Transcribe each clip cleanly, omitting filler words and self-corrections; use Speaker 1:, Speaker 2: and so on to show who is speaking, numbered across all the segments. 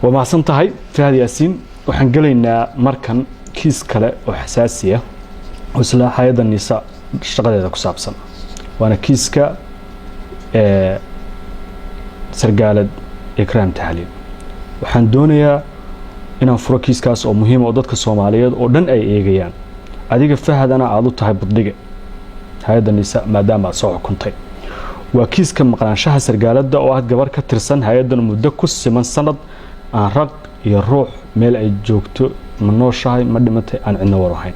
Speaker 1: Waa mahadsan tahay, Fahad Yaasiin. Waxaan gelaynaa markan kiis kale oo xasaasi ah oo isla hay-adda NISA shaqadeeda ku saabsan, waana kiiska sargaalad Ikraam Tahliil. Waxaan doonayaa inaan furo kiiskaas oo muhiima oo dadka Soomaaliyeed oo dhan ay eegayaan, adiga Fahadana aada u tahay buddhige hay-adda NISA maadaama aad soo xukuntay. Waa kiiska maqnaanshaha sargaaladda oo ah gabar ka tirsan hay-addan muddo ku siman sanad aan raq iyo ruux meel ay joogto, ma nooshahay, ma dhimatay, aan cidna war ahayn,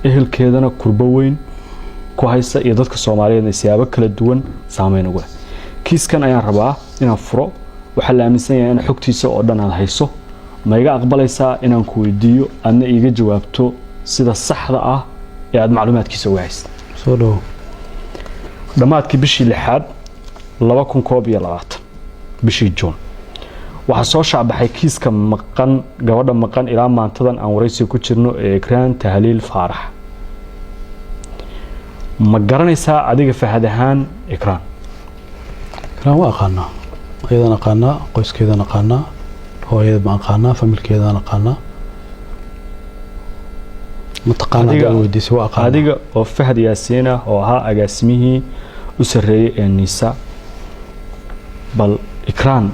Speaker 1: ehelkeedana kurbo weyn ku haysa iyo dadka Soomaaliyeedna siyaabo kala duwan saameyn ugu leh. Kiiskan ayaan rabaa inaan furo. Waxaa la aaminsan yahay in xogtiisa oo dhan aad hayso. Ma iga aqbalaysaa inaan ku weydiiyo, aadna iiga jawaabto sida saxda ah ee aad macluumaadkiisa uga haysta?
Speaker 2: Soo dhowo.
Speaker 1: Dhammaadkii bishii lixaad 2021, bishii Juun, waxaa soo shaacbaxay kiiska maqan, gabadha maqan ilaa maantadan aan waraysiga ku jirno ee Ikraan Tahliil Faarax. Ma garanaysaa adiga Fahad ahaan Ikraan?
Speaker 2: Ikraan waa aqaanaa, ayadaan aqaanaa, qoyskeedaan aqaanaa, hooyada baan aqaanaa, familkeedaan aqaanaa. Mataqaana haddaad weydiisay, waa aqaanaa.
Speaker 1: Adiga oo Fahad Yaasiin ah oo ahaa agaasimihii u sarreeyey ee NISA, bal Ikraan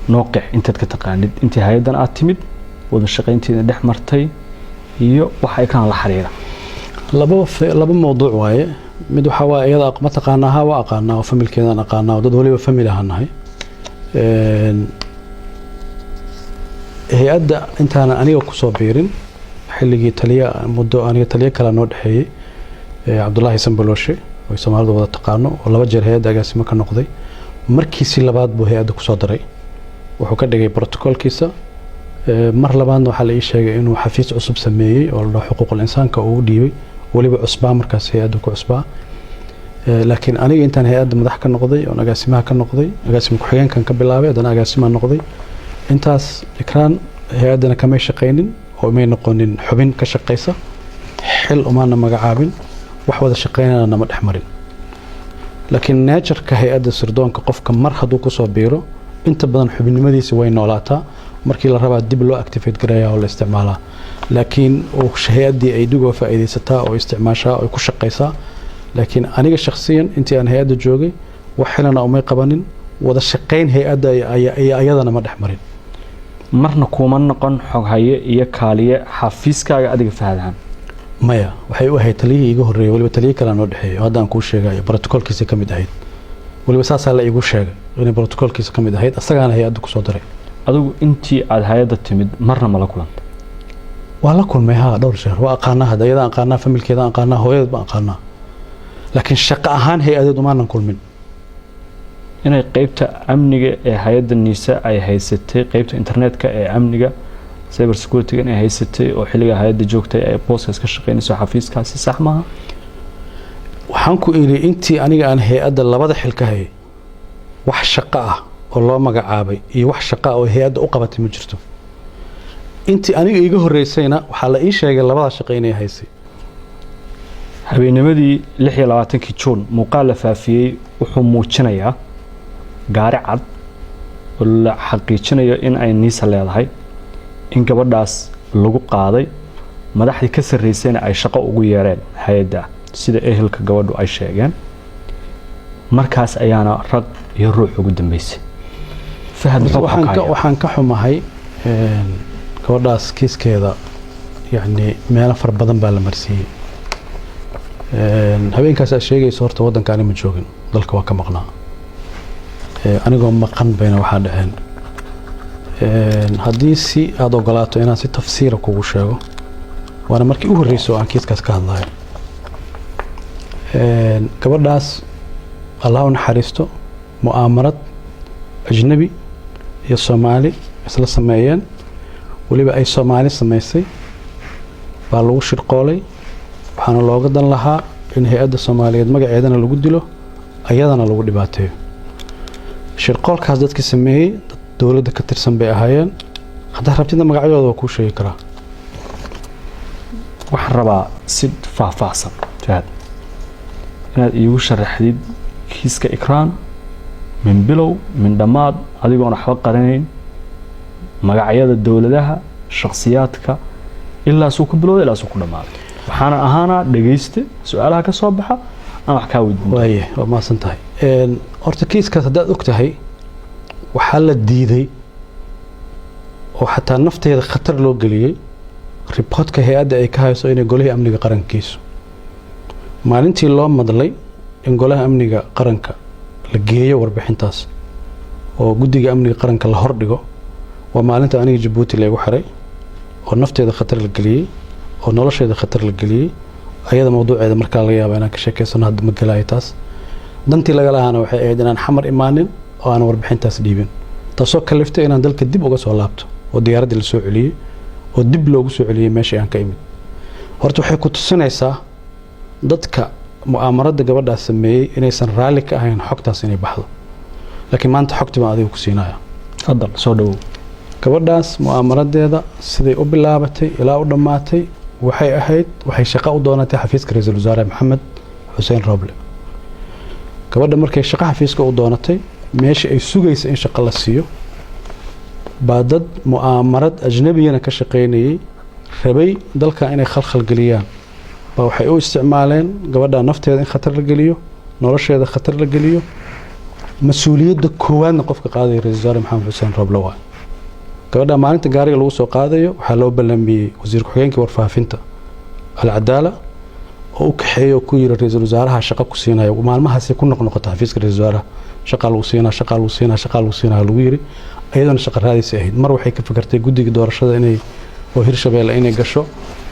Speaker 1: noo qeex intaad ka taqaanid, intii hay-addan aad timid, wada shaqaynteeda dhex martay iyo waxa Ikraan la xiriira.
Speaker 2: Laba mawduuc waaye. Mid waxaa waaye iyada ma taqaanaa? Ha, waa aqaanaa oo familkeedaan aqaanaa oo dad waliba family ahaan nahay. Hay-adda intaanan aniga kusoo biirin, xilligii taliya muddo aniga taliyo kale noo dhexeeyey, Cabdullaahi Sanbalooshe oo Soomaalidu wada taqaano, oo laba jeer hay-adda agaasimo ka noqday, markiisii labaad buu hay-adda kusoo daray, wuxuu ka dhigay protocolkiisa. Mar labaadna waxaa la ii sheegay inuu xafiis cusub sameeyey oo la dhaho xuquuqul insaanka uu u dhiibay, weliba cusbaa markaas hay-adda ku cusbaa. Laakiin aniga intaan hay-adda madax ka noqday oon agaasimaha ka noqday, agaasima ku-xigeenkan ka bilaabay, haddana agaasimaa noqday, intaas Ikraan hay-addana kamay shaqaynin oo may noqonin xubin ka shaqaysa, xil umaana magacaabin, wax wada shaqaynana nama dhex marin. Laakiin nature-ka hay-adda sirdoonka, qofka mar hadduu kusoo biiro, inta badan xubinnimadiisa way noolaataa, markii la rabaa dib loo activate gareeya oo la isticmaalaa, laakiin hay-addii ay dib uga faa'iidaysataa oo isticmaashaa oo ku shaqaysaa. Laakiin aniga shakhsiyan intii aan hay-adda joogay wax xilana umay qabanin, wada shaqayn hay-adda iyo ayadana ma dhex marin.
Speaker 1: Marna kuuma noqon xoghaye iyo kaaliye xafiiskaaga adiga Fahad ahaan?
Speaker 2: Maya, waxay u ahayd taliyihii iiga horreeyey, weliba taliye kalea noo dhexeeyey oo hadda aan kuu sheegayo, protocolkiisa ka mid ahayd. Weliba saasaa la iigu sheegay inay protocolkiisa ka mid ahayd, asagaana hay-adda kusoo diray.
Speaker 1: Adigu intii aada hay-adda timid marna ma la kulantay?
Speaker 2: Waa la kulmay, ha, dhowr jeer. Waa aqaanaa hadda, iyada aqaanaa, familkeeda aqaanaa, hooyadeed baan aqaanaa, laakiin shaqo ahaan hay-adeed umaanan kulmin.
Speaker 1: Inay qeybta amniga ee hay-adda NISA ay haysatay, qeybta internetka ee amniga cyber security inay haysatay oo xilliga hay-adda joogtay ay booskaas ka shaqeynayso xafiiskaasi, sax maaha?
Speaker 2: Waxaan ku idhi, intii aniga aan hay-adda labada xil ka hayay, wax shaqo ah oo loo magacaabay iyo wax shaqo ah oo hay-adda u qabatay ma jirto. Intii aniga iiga horreysayna waxaa la ii sheegay labada shaqo inay haysay.
Speaker 1: Habeennimadii 26-kii Juun muuqaal la faafiyey wuxuu muujinayaa gaari cad oo la xaqiijinayo in ay NISA leedahay, in gabadhaas lagu qaaday, madaxdii ka sarreysayna ay shaqo ugu yeereen hay-adda, sida ehelka gabadhu ay sheegeen. Markaas ayaana rag iyo ruux ugu dambeysay. Fahad, muxuu xoghayaa?
Speaker 2: Waxaan ka xumahay gabadhaas kiiskeeda, yacni meelo fara badan baa la marsiiyey. Habeenkaas aad sheegayso horta waddanka ani ma joogin, dalka waa ka maqnaa. Anigoo maqan bayna waxaa dhaceen. Haddii si aada ogolaato inaan si tafsiira kugu sheego, waana markii u horreysay oo aan kiiskaas ka hadlayo. Gabadhaas Allah u naxariisto, mu'aamarad ajnabi iyo Soomaali isla sameeyeen, weliba ay Soomaali samaysay, baa lagu shirqoolay. Waxaana looga dan lahaa in hay-adda Soomaaliyeed magaceedana lagu dilo, ayadana lagu dhibaateeyo. Shirqoolkaas dadkii sameeyey dad dowladda ka tirsan bay ahaayeen. Haddaad rabtidna magacyadooda waa kuu sheegi karaa.
Speaker 1: Waxaan rabaa si faahfaahsan, Fahad, inaad iigu sharaxdid kiiska Ikraan min bilow min dhammaad, adigoon waxba qaranayn. Magacyada dowladaha, shakhsiyaadka, ilaa suu ku bilowday ilaa suu ku dhammaaday. Waxaana ahaanaa dhegayste su-aalaha ka soo baxa aan wax kaa weydiin.
Speaker 2: Waaye, waa mahadsan tahay. Horta kiiskaas haddaad og tahay, waxaa la diiday oo xataa nafteeda khatar loo geliyey reportka hay-adda ay ka hayso inay Golihii Amniga Qaranka geyso. Maalintii loo madlay in Golaha Amniga Qaranka la geeyo warbixintaas oo Guddiga Amniga Qaranka la hordhigo, waa maalinta aniga Jabuuti laygu xiray oo nafteeda khatar la geliyey oo nolosheeda khatar la geliyey. Ayada mawduuceeda markaa laga yaaba inaan ka sheekeysano, hadda ma gelaayo taas. Dantii laga lahaana waxay ahayd inaan Xamar imaanin oo aan warbixintaas dhiibin, taasoo kaliftay inaan dalka dib uga soo laabto oo diyaaraddii la soo celiyey oo dib loogu soo celiyey meeshii aan ka imid. Horta waxay ku tusinaysaa dadka mu'aamaradda gabadhaas sameeyey inaysan raalli ka ahayn xogtaas inay baxdo. Laakiin maanta xogti baan adiga ku siinaya.
Speaker 1: Fadal, soo dhawow.
Speaker 2: Gabadhaas mu'aamaradeeda siday u bilaabatay ilaa u dhammaatay waxay ahayd, waxay shaqo u doonatay xafiiska Ra-iisul Wasaare Maxamed Xuseen Roble. Gabadha markay shaqo xafiiska u doonatay, meesha ay sugaysa in shaqo la siiyo baa dad mu'aamarad ajnabiyana ka shaqaynayay, rabay dalka inay khalkhal geliyaan, baa waxay u isticmaaleen gabadha nafteeda in khatar la geliyo, nolosheeda khatar la geliyo. Mas-uuliyadda koowaadna qofka qaadaya Ra-iisul Wasaare Maxamed Xuseen Roble waay. Gabadha maalinta gaariga lagu soo qaadayo waxaa loo ballamiyey wasiir ku-xigeenkii warfaafinta Alcadaala oo u kaxeeya oo ku yiri, "Ra-iisul wasaaraha shaqo ku siinaya." Maalmahaasay ku noqnoqota xafiiska ra-iisul wasaaraha. "Shaqaa lagu siinaa, shaqaa lagu siinaa, shaqaa lagu siinaa," lagu yiri. Iyadana shaqa raadisay ahayd. Mar waxay ka fikirtay guddiga doorashada inay oo Hirshabeelle inay gasho,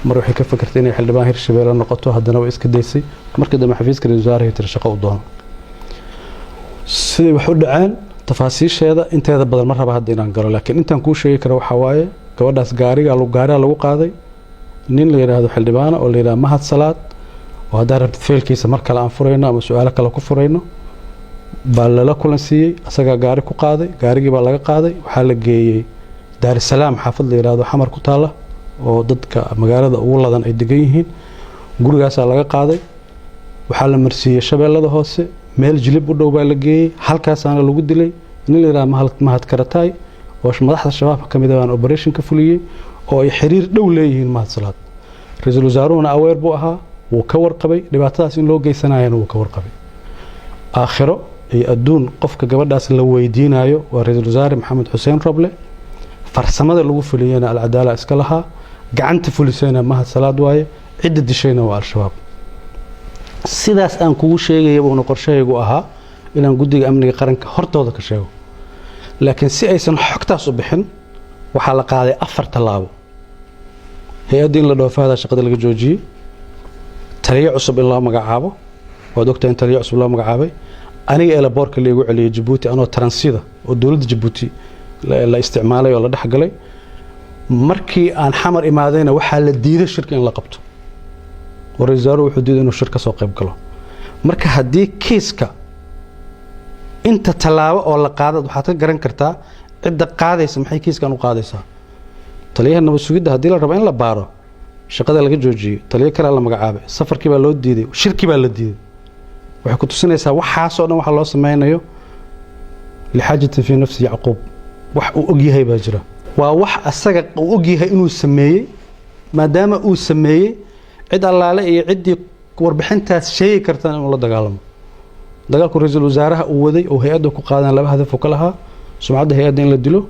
Speaker 2: mar waxay ka fikirtay inay xildhibaan Hirshabeelle noqoto, haddana way iska daysay. Markii dambe xafiiska ra-iisul wasaaraha tiri, "Shaqo u doono." Siday wax u dhaceen tafaasiisheeda inteeda badan ma raba hadda inaan galo, laakiin intaan kuu sheegi karo waxaa waaye, gabadhaas gaariga gaariga lagu qaaday nin la yidhaahdo xildhibaana oo la yidhahdo Mahad Salaad, oo haddaa rabtid feelkiisa mar kale aan furayno ama su-aalo kale ku furayno, baa lala kulan siiyey. Asagaa gaari ku qaaday, gaarigii baa laga qaaday, waxaa la geeyey Daarisalaam, xaafad la yidhaahdo Xamar ku taalla oo dadka magaalada ugu ladan ay degan yihiin. Gurigaasaa laga qaaday, waxaa la marsiiyey Shabeellada Hoose, meel Jilib u dhow baa la geeyey, halkaasaana lagu dilay. Nin la yidhahdo Mahad Karataay oo madaxda Shabaabka ka mid ah baan operation ka fuliyey oo ay xiriir dhow leeyihiin Mahad Salaad. Ra-iisul wasaaruhuna aware buu ahaa, wuu ka warqabay dhibaatadaas in loo geysanayana, wuu ka warqabay. Aakhiro iyo adduun qofka gabadhaas la weydiinayo waa Ra-iisul Wasaare Maxamed Xuseen Roble. Farsamada lagu fuliyena Alcadaala iska lahaa, gacanta fulisayna Mahad Salaad waaye, cidda dishayna waa Al-Shabaab. Sidaas aan kugu sheegaya buuna qorshahaygu ahaa inaan Guddiga Amniga Qaranka hortooda ka sheego, laakiin si aysan xogtaas u bixin waxaa la qaaday afar tallaabo: hay-adda in la dhoofahada shaqada laga joojiyey, taliyo cusub in loo magacaabo, waad ogtahay in taliyo cusub loo magacaabay, aniga airportka laigu celiyey Jabuuti anoo transita oo dowladda Jabuuti la isticmaalay oo la dhex galay. Markii aan Xamar imaadayna waxaa la diiday shirka in la qabto oo ra-isul wasaaruhu wuxuu diiday inuu shir ka soo qayb galo. Marka haddii kiiska inta tallaabo oo la qaadad, waxaad ka garan kartaa cidda qaadaysa maxay kiiskan u qaadaysaa. Taliyaha nabad sugidda haddii la rabo in la baaro, shaqada laga joojiyey, taliyo kalea la magacaabay, safarkii baa loo diiday, shirkii baa la diiday, waxay ku tusinaysaa waxaasoo dhan waxa loo sameynayo lixaajatin fii nafsi Yacquub. Wax uu ogyahay baa jira, waa wax asaga uu ogyahay inuu sameeyey. Maadaama uu sameeyey, cid allaale iyo ciddii warbixintaas sheegi kartana inuu la dagaalamo. Dagaalku ra-iisul wasaaraha uu waday oo hay-adda ku qaadan laba hadaf uu ka lahaa: sumcadda hay-adda in la dilo,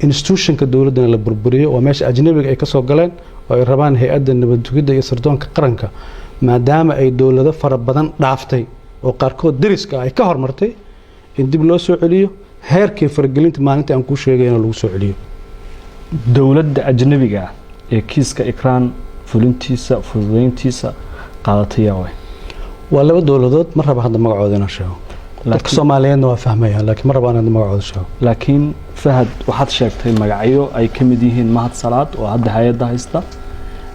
Speaker 2: institutionka dowladdana la burburiyo. Waa meesha ajnabiga ay ka soo galeen oo ay rabaan Hay-adda Nabad Sugidda iyo Sirdoonka Qaranka, maadaama ay dowlado fara badan dhaaftay oo qaarkood deriska ay ka hormartay, in dib loo soo celiyo heerkii faragelinta maalinta aan kuu sheegayna lagu soo celiyo.
Speaker 1: Dowladda ajnabiga ah ee kiiska Ikraan fulintiisa, fududeyntiisa qaadatay yaa way?
Speaker 2: Waa laba dowladood, ma raba hadda magacooda inaan sheego. Dadka Soomaaliyeedna waa fahmayaan, laakiin ma raba inaan hadda magacooda sheego.
Speaker 1: Laakiin Fahad, waxaad sheegtay magacyo ay ka mid yihiin Mahad Salaad oo hadda hay-adda haysta,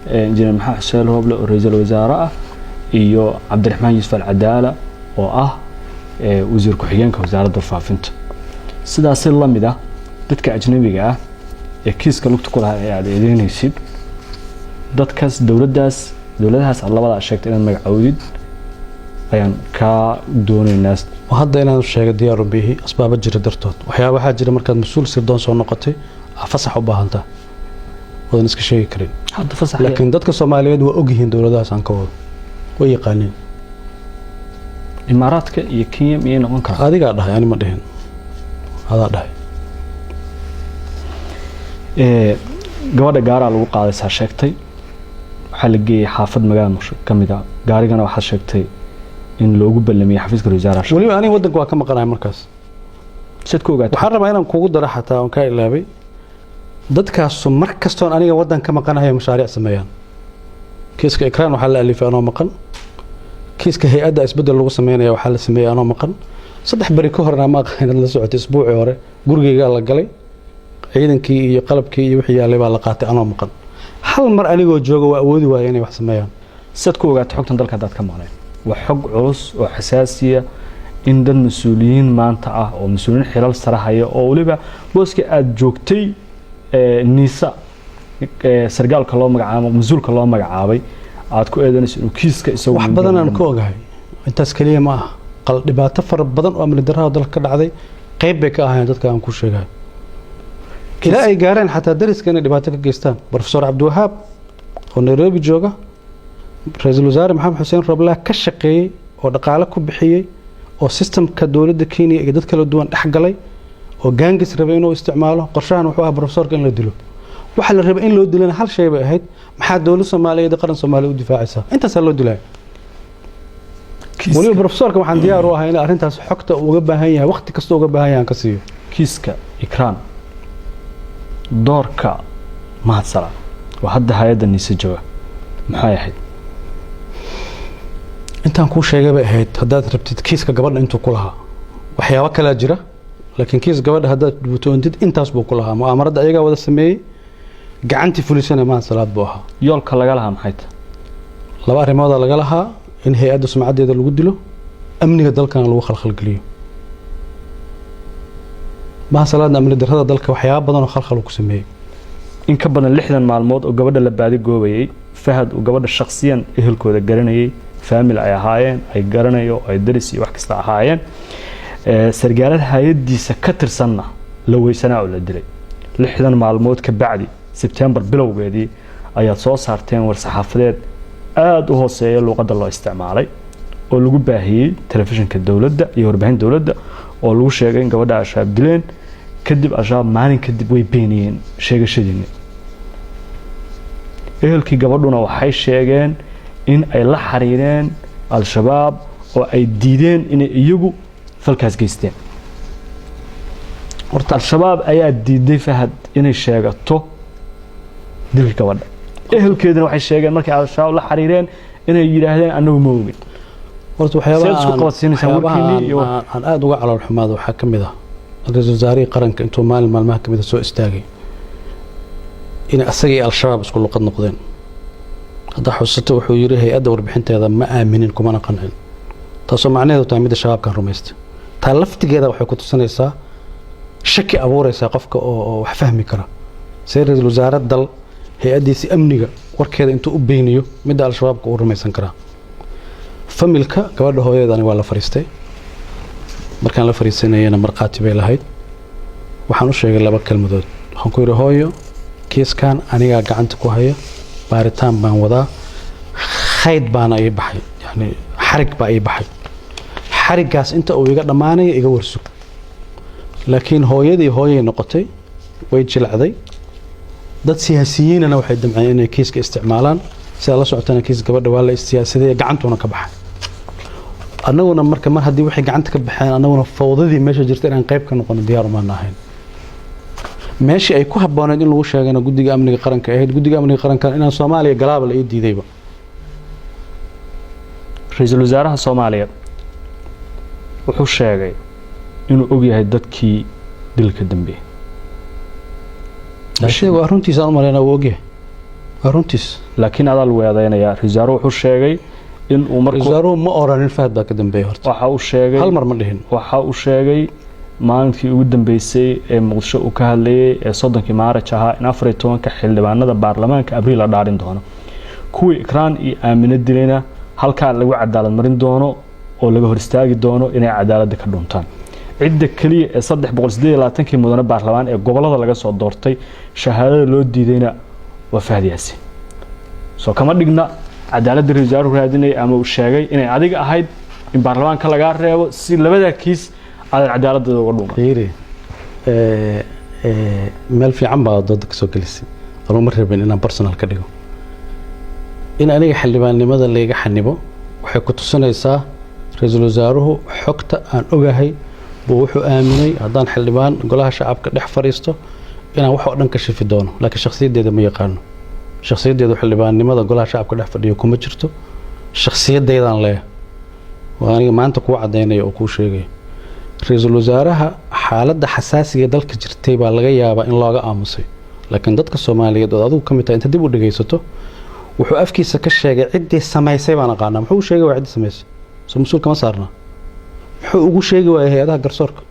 Speaker 1: Injineer Maxamed Xuseen Rooble oo ra-iisul wasaare ah, iyo Cabdiraxmaan Yuusuf Alcadaala oo ah wasiir ku-xigeenka wasaaradda warfaafinta. Sidaasi la mid ah dadka ajnabiga ah ee kiiska lugta ku lahaa ee aad eedeynaysid, dadkaas, dowladdaas, dowladahaas aad labadaa sheegtay inaad magacowdid ayaan kaa doonaynaa.
Speaker 2: Oo hadda inaan sheego diyaar u bihi asbaabo jira dartood. Waxyaaba waxaa jira markaad mas-uul sirdoon soo noqotay aa fasax u baahantaa oodan iska sheegi karin.
Speaker 1: Hadda fasax.
Speaker 2: Laakiin dadka Soomaaliyeed waa ogyihiin dowladahaas aan ka wado, way yaqaaniin.
Speaker 1: Imaaraadka iyo Kenya miyay noqon karaa?
Speaker 2: Adigaa dhahay, ani ma dhihin, adaa dhahay.
Speaker 1: Gabadha gaaraa lagu qaadaysaa sheegtay, waxaa la geeyey xaafad magaalada Muqdisho ka mid ah. Gaarigana waxaad sheegtay in loogu ballamiyey xafiiska ra-iisul wasaaraha.
Speaker 2: Weliba aniga waddanka waa ka maqanahay markaas.
Speaker 1: Siad ku ogaatay?
Speaker 2: Waxaan rabaa inaan kugu daro, xataa oon kaa ilaabay, dadkaasu mar kastoon aniga waddan ka maqanahay mashaariic sameeyaan. Kiiska Ikraan waxaa la alifay anoo maqan. Kiiska hay-adda isbeddel lagu sameynaya waxaa la sameeyey anoo maqan. 3 beri ka horna, ma aqaan inaad la socotay, isbuucii hore gurigeygaa la galay, ciidankii iyo qalabkii iyo wixii yaalay baa la qaatay anoo maqan. Hal mar anigoo jooga waa awoodi waaya inay wax sameeyaan.
Speaker 1: Siad ku ogaatay xogtan dalka haddaad ka maqneen? Waa xog culus oo xasaasiya in dad mas-uuliyiin maanta ah oo mas-uuliyiin xilal sare haya oo weliba booska aada joogtay NISA sargaalka loo magacaabo, mas-uulka loo magacaabay, aad ku eedanayso inuu kiiska isagu
Speaker 2: Wax badan aan ka ogahay, intaas keliya ma aha. Qal dhibaato fara badan oo amni darrada dalka ka dhacday qayb bay ka ahaayeen dadka aan ku sheegayo, ilaa ay gaareen xataa dariska inay dhibaato ka geystaan. Professor Cabdiwahaab oo Nairobi jooga, ra-iisul wasaare Maxamed Xuseen Roblaa ka shaqeeyey oo dhaqaale ku bixiyey oo systemka dowladda Kenya iyo dad kala duwan dhex galay oo gaangis rabay inuu isticmaalo. Qorshahan wuxuu ahaa professorka in la dilo. Waxa la rabay in loo dilana hal shay bay ahayd: maxaa dowlad Soomaaliyeed iyo qaran Soomaaliya u difaacaysaa? Intaasaa loo dilaya. Weliba professorka waxaan diyaar u ahay in arrintaas xogta uu uga baahan yahay, waqti kasta uga baahan yahay, aan ka siiyo.
Speaker 1: Kiiska Ikraan, doorka Mahadsala oo hadda hay-adda NISA jooga maxay ahayd?
Speaker 2: Intaan kuu sheegay bay ahayd. Haddaad rabtid kiiska gabadha intuu ku lahaa, waxyaabo kalaa jira, laakiin kiis gabadha haddaad butoontid intaas buu ku lahaa. Mu'aamarada ayagaa wada sameeyey, gacantii fulisana Mahad Salaad buu ahaa.
Speaker 1: Yoolka laga lahaa maxay tahay?
Speaker 2: Laba arrimoodaa laga lahaa: in hay-adda sumcaddeeda lagu dilo, amniga dalkana lagu khalkhalgeliyo. Mahad Salaadna amni darrada dalka waxyaabo badan oo khalkhal uu ku sameeyey.
Speaker 1: In ka badan 60 maalmood oo gabadha la baadi goobayay, Fahad uu gabadha shakhsiyan ehelkooda garanayay, family ay ahaayeen, ay garanayo, ay daris iyo wax kasta ahaayeen, sargaalada hay-addiisa ka tirsanna la weysanaa oo la dilay, 60 maalmood ka bacdi, Sebtembar bilowgeedii, ayaad soo saarteen war-saxaafadeed aada u hooseeya luuqadda loo isticmaalay oo lagu baahiyey telefishinka dowladda iyo warbaahin dowladda, oo lagu sheegay in gabadha Al-Shabaab dileen. Kadib Al-Shabaab maalin kadib way beeniyeen sheegashadiinni. Ehelkii gabadhuna waxay sheegeen in ay la xiriireen Al-Shabaab oo ay diideen inay iyagu falkaas geysteen. Horta Al-Shabaab ayaa diiday, Fahad, inay sheegato dilka gabadha. Ehelkeeduna waxay sheegeen markay Al-Shabaab la xiriireen inay yidhaahdeen annagu ma ogin.
Speaker 2: Horta
Speaker 1: Seed
Speaker 2: waxyaabaha
Speaker 1: isku qabadsiinaysaan
Speaker 2: waxyaabaha
Speaker 1: warkiinii iyo
Speaker 2: aan aada uga calool xumaado waxaa ka mid ah ra-iisul wasaarihii qaranka intuu maalin maalmaha ka mid ah soo istaagay in asaga iyo Al-Shabaab isku luqad noqdeen. Hadda xusato, wuxuu yidhi hay-adda warbixinteeda ma aaminin kumana qancin, taasoo macnaheedu tahay midda Shabaabkan rumaysta. Taa laftigeeda waxay ku tusinaysaa, shaki abuureysaa qofka oo wax fahmi kara. See ra-iisul wasaare dal hay-addiisi amniga warkeeda intuu u beyniyo midda Al-Shabaabka uu rumaysan karaa? Familka gabadha, hooyadeed, aniga waa la fariistay. Markaan la fariisanayana markhaati bay lahayd. Waxaan u sheegay laba kelmadood. Waxaan ku yidhi: "Hooyo, kiiskan anigaa gacanta ku haya, baaritaan baan wadaa, khayd baana ii baxay, yani xarig baa ii baxay. Xariggaas inta uu iga dhammaanaya iga warsug." Laakiin hooyadii hooyay noqotay, way jilacday. Dad siyaasiyiinana waxay damceen inay kiiska isticmaalaan. Sidaa la socotana, kiis gabadha waa la siyaasaday, gacantuna ka baxay. Annaguna marka mar haddii waxay gacanta ka baxeen, annaguna fawdadii meesha jirta inaan qayb ka noqono diyaar umaana ahayn. Meeshii ay ku habbooneyd in lagu sheegana guddiga amniga qaranka ahayd. Guddiga amniga qaranka inaan Soomaaliya galaaba la ii diidayba.
Speaker 1: Ra-iisul wasaaraha Soomaaliya wuxuu sheegay inuu ogyahay dadkii dilka dambeeyey.
Speaker 2: Waa runtiis, aan u malaynaa wuu ogyahay, waa runtiis.
Speaker 1: Laakiin adaa lagu eedeynayaa. Ra-iisul wasaaruhu wuxuu sheegay in uu markuu
Speaker 2: Ra-iisul wasaaruhu ma oranin Fahad baa ka dambeeyay horta.
Speaker 1: Waxa uu sheegay
Speaker 2: Hal mar ma dhihin.
Speaker 1: Waxa uu sheegay maalinkii ugu dambeysay ee Muqdisho uu ka hadlayay ee 30-kii Maaraj ahaa in 14-ka xildhibaanada baarlamaanka Abriil la dhaarin doono, kuwii Ikraan iyo Aamino dilayna halkaa lagu cadaalad marin doono. Oo laga hor istaagi doono inay cadaaladda ka dhuntaan. Cidda keliya ee 328-kii mudane baarlamaan ee gobolada laga soo doortay shahaadada loo diidayna waa Fahad Yaasiin. Soo kama dhigna cadaaladda ra-iisul wasaaruhu raadinaya ama uu sheegay inay adiga ahayd in baarlamaanka lagaa reebo si labadaa kiis aadan cadaaladda uga dhuuman?
Speaker 2: Fiiri, meel fiican baa dooda kasoo gelisay. Anuu ma rabin inaan personal ka dhigo. In aniga xildhibaannimada layga xanibo waxay ku tusinaysaa ra-iisul wasaaruhu xogta aan ogahay buu wuxuu aaminay haddaan xildhibaan golaha shacabka dhex fadhiisto inaan wax oo dhan ka shifi doono, laakiin shakhsiyaddeeda ma yaqaano. Shakhsiyaddeedu xildhibaannimada golaha shacabka dhex fadhiyo kuma jirto. Shakhsiyaddaydan leeyahay, waa aniga maanta kuu caddaynaya oo kuu sheegaya. Ra-iisul wasaaraha xaaladda xasaasiga ee dalka jirtay baa laga yaabaa in looga aamusay, laakiin dadka Soomaaliyeed ood adigu ka mid tahay, inta dib u dhegaysato, wuxuu afkiisa ka sheegay ciddii samaysay baan aqaanaa. Muxuu u sheegay waa ciddii samaysay? Soo mas-uul kama saarna? Muxuu ugu sheegi waayay hay-adaha garsoorka?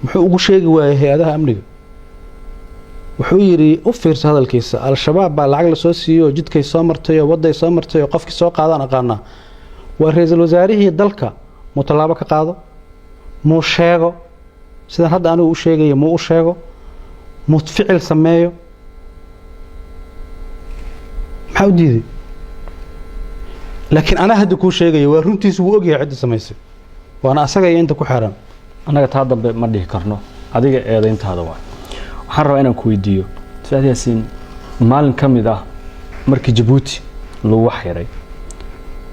Speaker 2: Muxuu ugu sheegi waayay hay-adaha amniga? Wuxuu yidhi, u fiirso hadalkiisa, Al-Shabaab baa lacag lasoo siiyo, jidkay soo martay oo wadday soo martay oo qofkii soo qaadaan aqaanaa. Waa ra-iisul wasaarihii dalka. Muu tallaabo ka qaado? Muu sheego sidaan hadda anigu u sheegaya? Muu u sheego? Muu ficil sameeyo? Maxaa u diiday? Laakiin anaa hadda kuu sheegaya, waa runtiisu, wuu ogyahay cidda samaysay, waana asaga iyo inta ku xeran.
Speaker 1: Annaga taa dambe ma dhihi karno, adiga eedayntaada waa. Waxaan rabaa inaan ku weydiiyo, Fahad Yaasiin, maalin ka mid ah markii Jabuuti lagu xayiray,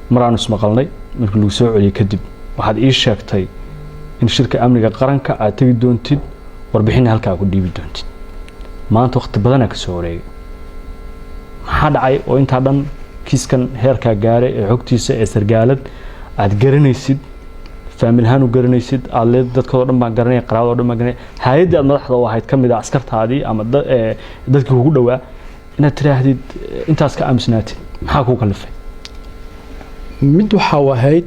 Speaker 1: mar aanu ismaqalnay markii lagu soo celiyey kadib, waxaad ii sheegtay in shirka amniga qaranka aad tegi doontid, warbixinna halkaa ku dhiibi doontid. Maanta waqti badanaa ka soo wareegay. Maxaa dhacay oo intaa dhan kiiskan heerkaa gaaray ee xogtiisa ee sargaalad aad garanaysid, faamil ahaan u garanaysid, aad leed dadkoodoo dhan baan garanaya, qaraabadoo dhan baan garanaya, hay-addii aad madaxda u ahayd ka mid ah askartaadii ama dadkii kugu dhowaa, inaad tiraahdid intaas ka aamusnaatid, maxaa kuu kalifay?
Speaker 2: Mid waxaa ahayd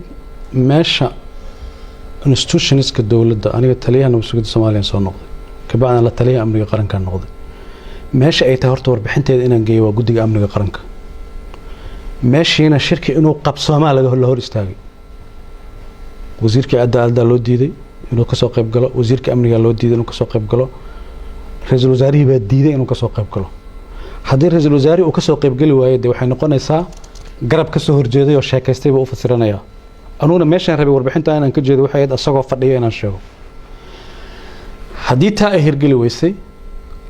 Speaker 2: meesha institutionska dowladda. Aniga taliyaha nabad sugidda Soomaaliya soo noqday, kabacdina la taliyaha amniga qaranka noqday. Meesha ay tahay horta warbixinteeda inaan geeyo waa guddiga amniga qaranka. Meeshiina shirki inuu qabsoomaa laga la hor istaagay. Wasiirkii cadaaladda loo diiday inuu kasoo qayb galo, wasiirka amniga loo diiday inuu kasoo qayb galo, ra-iisul wasaarihii baa diiday inuu kasoo qayb galo. Haddii ra-iisul wasaarihii uu kasoo qaybgeli waayo, dee waxay noqonaysaa garab kasoo horjeeday oo sheekaystay buu u fasiranayaa. Anuguna meeshaan rabay warbixinta inaan ka jeedo waxay ahayd asagoo fadhiyo inaan sheego. Haddii taa ay hirgeli weysay,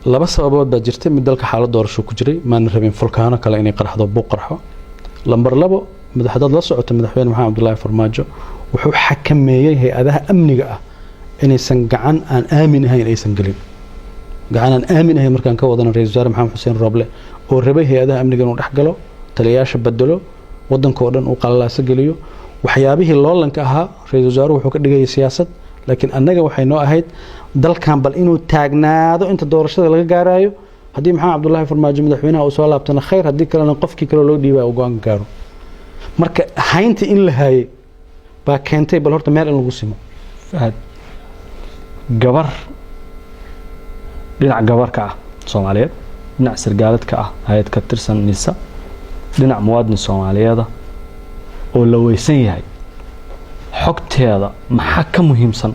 Speaker 2: laba sababood baa jirtay. Mid, dalka xaalad doorasho ku jiray, maana rabin fulkaano kale inay qarxdo, buuq qarxo. Lambar labo, hadaad la socoto, madaxweyne Maxamed Cabdullaahi Farmaajo wuxuu xakameeyey hay-adaha amniga ah inaysan gacan aan aamin ahayn aysan gelin. Gacan aan aamin ahayn markaan ka wadana, ra-isul wasaare Maxamed Xuseen Roble oo rabay hay-adaha amniga inuu dhex galo, taliyayaasha bedelo, wadanka oo dhan uu qalalaaso geliyo, waxyaabihii loolanka ahaa ra-isul wasaaruhu wuxuu ka dhigayay siyaasad. Laakiin annaga waxay noo ahayd dalkan bal inuu taagnaado inta doorashada laga gaarayo. Haddii Maxamed Cabdullaahi Farmaajo madaxweynaha uu soo laabtana khayr, haddii kalena qofkii kale loo dhiibaya uu go-aan gaaro. Marka haynta in la haayay baa keentay bal horta meel in lagu simo.
Speaker 1: Fahad, gabar dhinac gabarka ah Soomaaliyeed, dhinac sargaaladka ah hay-ad ka tirsan NISA, dhinac muwaadin Soomaaliyeeda oo la weysan yahay, xogteeda maxaa ka muhiimsan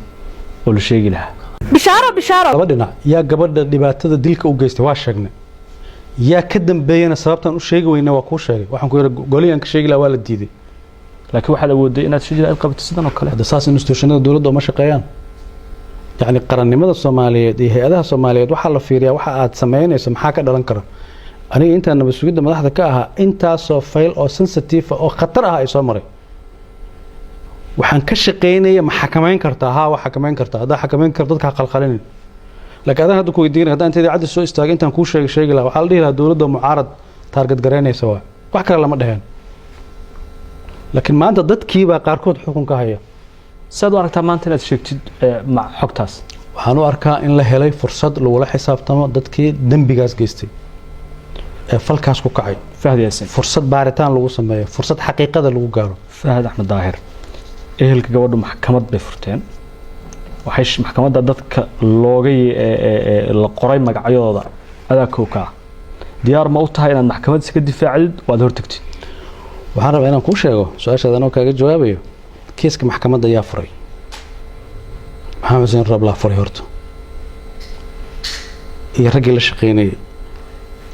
Speaker 1: oo la sheegi lahaa?
Speaker 3: Bishaaro, bishaaro!
Speaker 2: Laba dhinac yaa gabadha dhibaatada dilka u geystay waa sheegnay, yaa ka dambeeyana sababtaan u sheegi weyna waa kuu sheegay. Waxaan ku yidhi golihii aan ka sheegi lahaa waa la diiday.
Speaker 1: Laakiin waxaad awooday inaad shijir aad qabato sidan oo kale.
Speaker 2: Hadda saas institutionada dowladda uma shaqeeyaan. Yacni qarannimada Soomaaliyeed iyo hay-adaha Soomaaliyeed waxaa la fiiriyaa waxa aad samaynayso maxaa ka dhalan kara. Aniga intaan nabad sugidda madaxda ka ahaa, intaasoo fayl oo sensitive oo khatar ah ay soo maray, waxaan ka shaqaynaya ma xakamayn kartaa? Haa, waa xakamayn kartaa. Haddaa xakamayn karto, dadka ha qalqalinin. Laakiin adaan hadda ku weydiinay, haddaan inta idaacadda soo istaagay intaan kuu sheegi lahaa, waxaa la dhihi lahaa dowladda mucaarad target garaynaysa, waa wax kale lama dheheen. Laakiin maanta dadkiibaa qaarkood xukun ka haya.
Speaker 1: Saad u aragtaa maanta inaad sheegtid xogtaas?
Speaker 2: Waxaan u arkaa in la helay fursad lagula xisaabtamo dadkii dembigaas geystay ee falkaas ku kacay.
Speaker 1: Fahad Yaasin.
Speaker 2: Fursad baaritaan lagu sameeyo, fursad xaqiiqada lagu gaaro.
Speaker 1: Fahad Axmed Daahir, ehelka gabadhu maxkamad bay furteen. Waxay maxkamadda dadka looga la qoray magacyadooda adaa kow ka ah. Diyaar ma u tahay inaad maxkamad iska difaacdid oo aad hortagtid?
Speaker 2: Waxaan rabaa inaan kuu sheego, su-aashaada anoo kaaga jawaabayo. Kiiska maxkamadda ayaa furay? Maxamed Xuseen Rooblaa furay horta iyo raggii la shaqeynayay.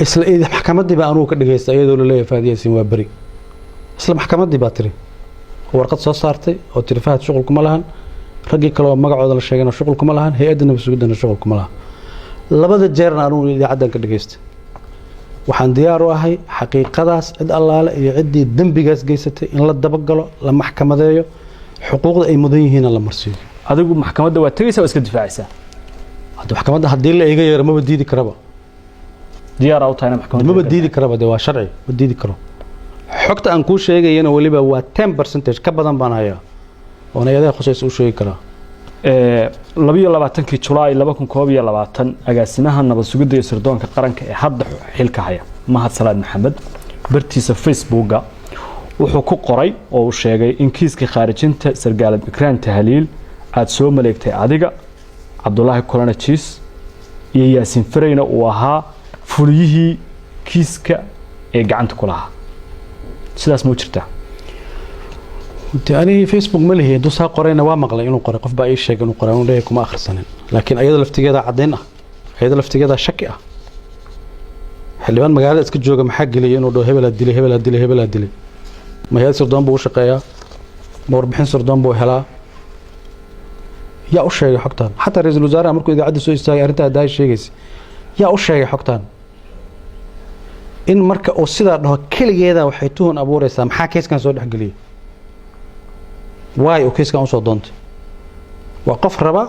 Speaker 2: Isla maxkamaddii baa anugu ka dhagaysta iyadoo laleeyahay Fahad Yaasiin waa beri. Isla maxkamaddii baa tiri oo warqad soo saartay oo tiri Fahad shuqul kuma lahan, raggii kale oo magacooda la sheegayna shuqul kuma lahan, hay-adda nabad sugiddana shuqul kuma lahan. Labada jeerna anugu idaacaddan ka dhagaystay. Waxaan diyaar u ahay xaqiiqadaas, cid allaale iyo ciddii dembigaas geysatay in la dabagalo, la maxkamadeeyo, xuquuqda ay mudan yihiinna la marsiiyo.
Speaker 1: Adigu maxkamadda waa tegaysaa, waa iska difaacaysaa?
Speaker 2: Hadda maxkamadda haddii la iga yeero, maba diidi karaba.
Speaker 1: Diyaaraa u tahayna maxkamadda?
Speaker 2: Maba diidi karaba de, waa sharci, ma diidi karo. Xogta aan kuu sheegayana weliba waa 10%, ka badan baan hayaa oona eedaha khusaysa u sheegi karaa.
Speaker 1: 22-kii Julaay 2021, agaasimaha nabad sugidda iyo sirdoonka qaranka ee hadda xilka haya, Mahad Salaad Maxamed, bartiisa Facebooka wuxuu ku qoray oo uu sheegay in kiiska khaarijinta sargaalad Ikraan Tahliil aada soo maleegtay adiga, Cabdulaahi Kulana Jiis iyo Yaasiin Fareyna uu ahaa fuliyihii kiiska ee gacanta ku lahaa. Sidaas ma u jirtaa?
Speaker 2: De anigii Facebook ma lihi. Hadduu saa qorayna waa maqlay inuu qoray, qof baa ii sheegay inuu qoray. Anuu leeyahay kuma akhrisanin, laakiin ayada laftigeeda caddayn ah, ayada laftigeeda shaki ah. Xildhibaan magaalada iska jooga maxaa geliyay inuu dhaho hebelaa dilay, hebelaa dilay, hebelaa dilay? Ma hay-ad sirdoon buu u shaqeeyaa? Ma warbixin sirdoon buu helaa? Yaa u sheegay xogtan? Xataa ra-iisul wasaaraha markuu idaacadda soo istaagay arrintaa daay sheegaysa, yaa u sheegay xogtan? In marka uu sidaa dhaho keligeeda waxay tuhun abuureysaa: maxaa keyskan soo dhexgeliyay? Waay uu keyskan usoo doontay? Waa qof raba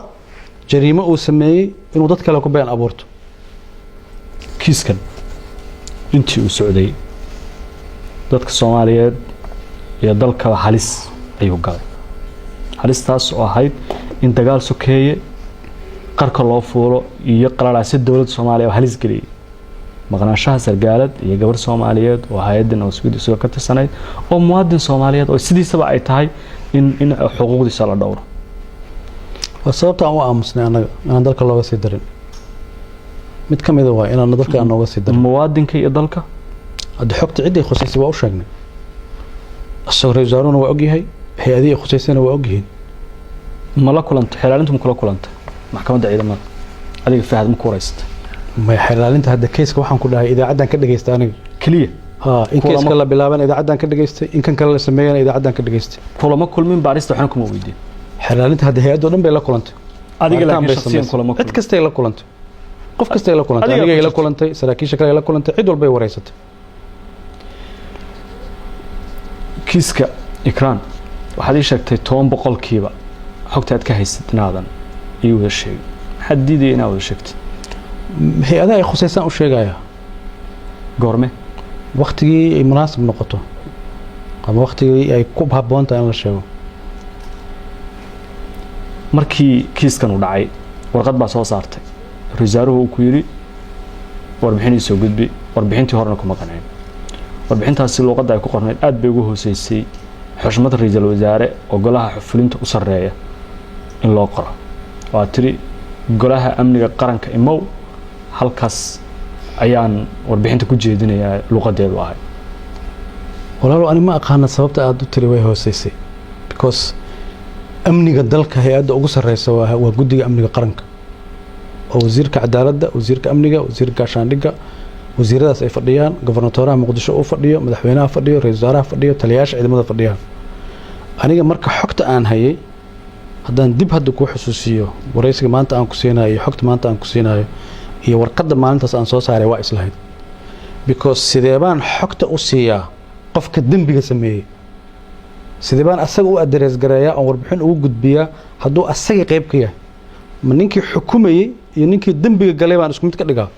Speaker 2: jariimo uu sameeyey inuu dad kale ku been abuurto.
Speaker 1: Kiiskan intii uu socday dadka Soomaaliyeed iyo dalkaba halis ayuu galay, halistaas oo ahayd in dagaal sokeeye qarka loo fuulo iyo qalalaasyo dowladda Soomaaliya oo halis geliyey, maqnaanshaha sargaalad iyo gabar Soomaaliyeed oo hay-adda nabad sugidda isagoo ka tirsanayd oo muwaadin Soomaaliyeed oo sidiisaba ay tahay in xuquuqdiisa la dhowro.
Speaker 2: Waa sababta aan u aamusnay annaga, inaan dalka looga sii darin. Mid ka mida waa inaan dalka aan nooga sii darin.
Speaker 1: Muwaadinka iyo dalka.
Speaker 2: Hadda xogta ciddii khusaysay waa u sheegnay, isagoo ra-isul wasaaruhuna waa ogyahay, hay-adihii khusaysayna waa ogyihiin.
Speaker 1: Ma la kulantay xeelaalintu? Ma kula kulantay maxkamadda ciidamada adiga, Fahad? Ma ku wareysatay?
Speaker 2: Maya, xeelaalinta hadda keyska waxaan ku dhahay idaacaddan ka dhagaysta aniga.
Speaker 1: Keliya?
Speaker 2: Ha, in keyska la bilaabana idaacaddan ka dhagaystay, in kan kale la sameeyana idaacaddan ka dhagaystay.
Speaker 1: Kulama kulmin, baarista waxna kuma weydiin?
Speaker 2: Xeelaalinta hadda hay-addo dhan bay la kulantay.
Speaker 1: Adiga
Speaker 2: Baaritaan
Speaker 1: laakiin
Speaker 2: bay
Speaker 1: shakhsiyan
Speaker 2: samaysay.
Speaker 1: kulama
Speaker 2: Cid
Speaker 1: kulmin?
Speaker 2: Kastay la kulantay, qof kastay la kulantay.
Speaker 1: Adigaa
Speaker 2: Anigay
Speaker 1: ku
Speaker 2: la
Speaker 1: jirta.
Speaker 2: kulantay, saraakiisha kale ay la kulantay, cid walbay wareysatay.
Speaker 1: Kiiska Ikraan waxaad ii sheegtay 10% xogta aad ka haysad inaadan ii wada sheegin. Maxaad diidaya inaad wada sheegtid?
Speaker 2: Hay-adaha ay khusaysaan u sheegaya.
Speaker 1: Goorme?
Speaker 2: Waktigii ay munaasib noqoto ama waktigii ay ku habboon tahay in la sheego.
Speaker 1: Markii kiiskan uu dhacay warqad baa soo saartay, ra-iisul wasaaruhu uu ku yidhi warbixin ii soo gudbi. Warbixintii horena kuma qancin. Warbixintaasi luuqadda ay ku qornayd aad bay ugu hooseysay xushmad ra-iisul wasaare oo golaha fulinta u sarreeya in loo qoro. Waa tiri golaha amniga qaranka imow, halkaas ayaan warbixinta ku jeedinayaa luuqadeedu ahay.
Speaker 2: Walaalo, ani ma aqaana sababta aada u tiri way hooseysay, because amniga dalka hay-adda ugu sarreysa waa guddiga amniga qaranka oo wasiirka cadaaladda, wasiirka amniga, wasiirka gaashaandhigga, wasiiradaas ay fadhiyaan, gobernatoraha Muqdisho uu fadhiyo, madaxweynaha fadhiyo, ra-iisul wasaaraha fadhiyo, taliyayaasha ciidamada fadhiyaan. Aniga marka xogta aan hayay haddaan dib hadda kuu xusuusiyo, waraysiga maanta aan ku siinayo iyo xogta maanta aan ku siinayo iyo warqadda maalintaas aan soo saaray waa islahayd, because sidee baan xogta u siiyaa qofka dembiga sameeyey? Sidee baan asaga u address gareeyaa oon warbixin ugu gudbiyaa hadduu asagii qayb ka yahay? Ma ninkii xukumayey iyo ninkii dembiga galay baan isku mid ka dhigaa?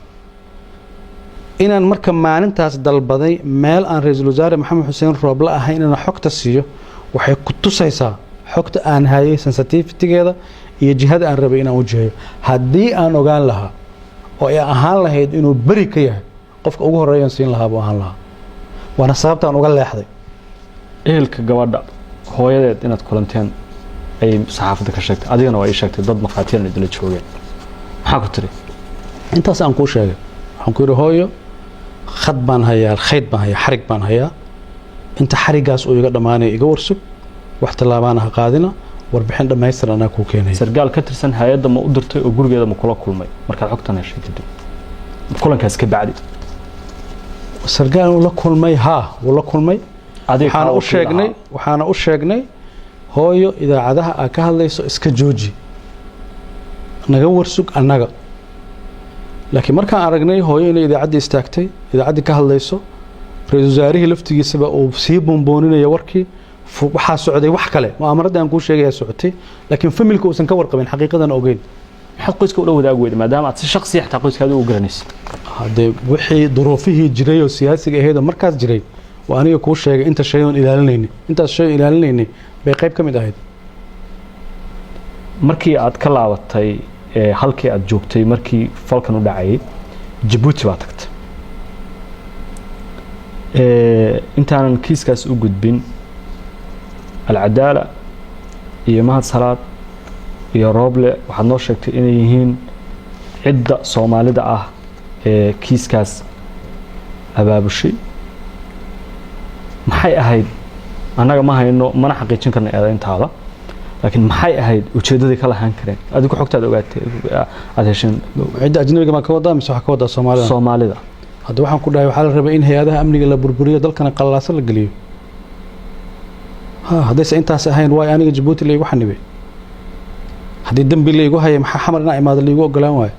Speaker 2: Inaan marka maalintaas dalbaday meel aan ra-iisul wasaare Maxamed Xuseen Rooble ahayn inaan xogta siiyo waxay ku tusaysaa xogta aan hayay sensitivitygeeda iyo jihada aan rabay inaan wajahayo. Haddii aan ogaan lahaa oo ay ahaan lahayd inuu beri ka yahay, qofka ugu horreeyaan siin lahaa buu ahaan lahaa, waana sababtaan uga leexday.
Speaker 1: Ehelka gabadha, hooyadeed inaad kulanteen ayay saxaafadda ka sheegtay, adigana waa ii sheegtay, dad markhaatiyana idinla joogeen. Maxaa ku tiri?
Speaker 2: Intaas aan kuu sheegay, waxaan ku yidhi hooyo, khad baan hayaa, khayd baan hayaa, xarig baan hayaa, inta xariggaas uu iga dhammaanaya iga warsug. Wax tallaabaana ha qaadina, warbixin dhammaystiran anaa kuu keenaya.
Speaker 1: Sargaal ka tirsan hay-adda ma u dirtay oo gurigeeda ma kula kulmay markaad xogtan heshay kadib, kulankaas ka bacdi?
Speaker 2: Sargaal uu la kulmay, haa, wuu la kulmay.
Speaker 1: Adiga
Speaker 2: waxaana
Speaker 1: kaa
Speaker 2: u
Speaker 1: wakiil
Speaker 2: sheegnay
Speaker 1: ahaa.
Speaker 2: Waxaana u sheegnay, "Hooyo, idaacadaha aad ka hadlayso iska jooji, naga warsug annaga." Laakiin markaan aragnay hooyo inay idaacaddii istaagtay, idaacaddii ka hadlayso, ra-iisul wasaarihii laftigiisaba uu sii buunbuuninaya warkii, waxaa socday wax kale. Mu'amaradda aan kuu sheegaya socotay, laakiin familka uusan ka warqabin, xaqiiqadan ogeyn.
Speaker 1: Maxaad qoyska ula wadaagi weyday, maadaama aad si shakhsiya xataa qoyskaada u garanaysa?
Speaker 2: Haddee wixii duruufihii jiray oo siyaasiga ahayd oo markaas jiray waa aniga kuu sheegay. Inta shay oon ilaalinaynay, intaas shay oon ilaalinaynay bay qayb ka mid ahayd.
Speaker 1: Markii aad ka laabatay halkii aad joogtay markii falkan u dhacayay, Jabuuti baa tagtay. Intaanan kiiskaas u gudbin, Alcadaala iyo Mahad Salaad iyo Rooble waxaad noo sheegtay inay yihiin cidda Soomaalida ah ee kiiskaas abaabushay. Maxay ahayd? Annaga ma hayno mana xaqiijin karna eedayntaada, laakiin maxay ahayd ujeeddadii ka lahaan kareen, adigu xogtaad ogaatay, aada hesheen?
Speaker 2: Cidda ajnabiga maa ka wadaa mise waxaa ka wadaa Soomaalida?
Speaker 1: Soomaalida.
Speaker 2: Hadda waxaan ku dhahay, waxaa la rabay in hay-adaha amniga la burburiyo, dalkana qalalaasa la geliyo. Ha, haddayse intaas ahayn, waayo aniga Jabuuti laygu xanibay? Haddii dembi laygu hayay, maxaa Xamar inaa imaado laygu ogolaan waayo?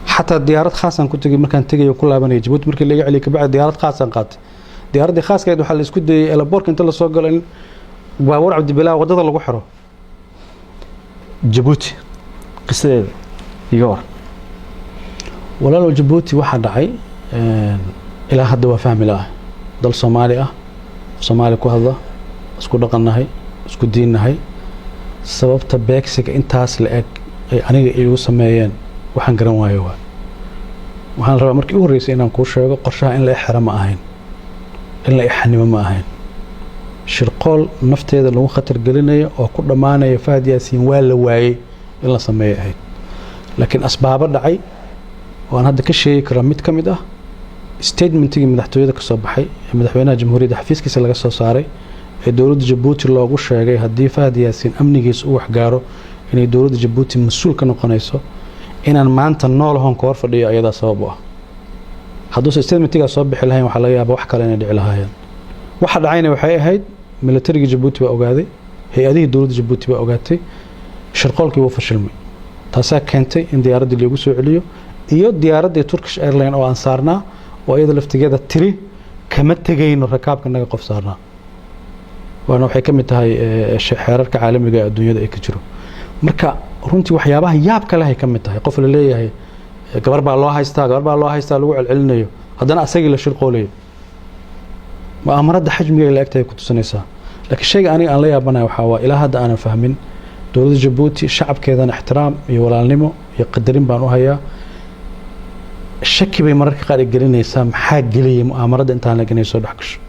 Speaker 2: Xataa diyaarad khaasaan ku tegay markaan tegayo, ku laabanaya Jabuuti. Markii laga celiyay kabacdi diyaarad khaasaan qaatay. Diyaaraddii khaaskayd waxaa la isku dayay airportka inta lasoo galo in baabuur Cabdibilaa waddada lagu xiro.
Speaker 1: Jabuuti qisadeeda iga war.
Speaker 2: Walaalow, Jabuuti waxaa dhacay ilaa hadda waa fahmi la-ah. Dal Soomaali ah, Soomaali ku hadla, isku dhaqannahay, isku diinnahay, sababta beegsiga intaas la eg ay aniga iigu sameeyeen waxaan garan waayo. Waa waxaan rabaa markii u horreysay inaan kuu sheego, qorshaha in la ixira ma ahayn, in la ixanimo ma ahayn. Shirqool nafteeda lagu khatar gelinayo oo ku dhammaanaya Fahad Yaasiin waa la waayey in la sameeyo ahayd. Laakiin asbaabo dhacay oo aan hadda ka sheegi karaa, mid ka mid ah statementigii madaxtooyada ka soo baxay ee madaxweynaha jamhuuriyadda xafiiskiisa laga soo saaray ee dowladda Jabuuti loogu sheegay haddii Fahad Yaasiin amnigiisa u waxgaaro inay dowladda Jabuuti mas-uul ka noqonayso, inaan maanta noolahoon ka hor fadhiyo ayadaa sabab u ah. Hadduuse statementigaa soo bixi lahayn, waxaa laga yaaba wax kale inay dhici lahaayeen. Waxa dhacayna waxay ahayd, militariga Jabuuti baa ogaaday, hay-adihii dowladda Jabuuti baa ogaatay, shirqoolkii wuu fashilmay. Taasaa keentay in diyaaraddii loogu soo celiyo, iyo diyaaraddii Turkish Airline oo aan saarnaa oo iyada laftigeeda tiri, "Kama tegayno rakaabka naga qof saarnaa." Waana waxay ka mid tahay xeerarka caalamiga ee adduunyada ay ka jiro. Marka runtii waxyaabaha yaabka leh ay ka mid tahay, qof la leeyahay gabar baa loo haystaa, gabar baa loo haystaa, lagu celcelinayo, haddana asagii la shirqoolayo. Mu'aamarada xajmiga la egtahay ku tusinaysaa. Laakiin shayga aniga aan la yaabanaya waxaa waa, ilaa hadda aanan fahmin, dowladda Jabuuti shacabkeedana ixtiraam iyo walaalnimo iyo qadarin baan u hayaa. Shaki bay mararka qaar i gelinaysaa, maxaa geliyay mu'aamarada intaan la inay soo dhex gasho?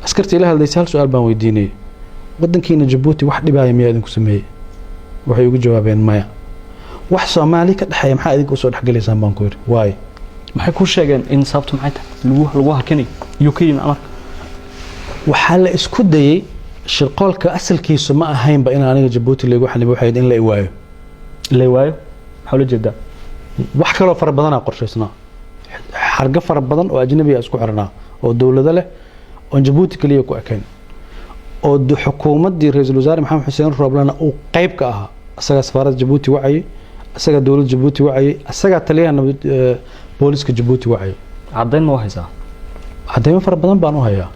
Speaker 2: Askarta ila hadlaysa hal su-aal baan weydiinayay: "Waddankiina Jabuuti wax dhibaaya miyaa idinku sameeyey?" Waxay ugu jawaabeen, "Maya." "Wax Soomaali ka dhexeeya maxaa idinka usoo dhexgelaysaan?" baan ku yidhi. Waayo?
Speaker 1: Maxay kuu sheegeen in sababtu maxay tahay lagu hakinayo? Yuu ka yimi amarka?
Speaker 2: Waxaa la isku dayey, shirqoolka asalkiisu ma ahaynba in aniga Jabuuti laygu xanibo, waxay ahayd in la iwaayo.
Speaker 1: La waayo maxaa ula jeedaa?
Speaker 2: Wax kaloo fara badanaa qorshaysnaa, xargo fara badan oo ajnabiga isku xirnaa oo dowlado leh oon Jabuuti keliya ku ekayn, oo xukuumaddii ra-iisul wasaare Maxamed Xuseen Rooblena uu qayb ka ahaa. Asagaa safaaradda Jabuuti wacayay, asagaa dowladda Jabuuti wacayay, asagaa taliyaha nabad booliska Jabuuti wacayay.
Speaker 1: Caddayn ma u haysaa?
Speaker 2: Cadaymo fara badan baan u hayaa.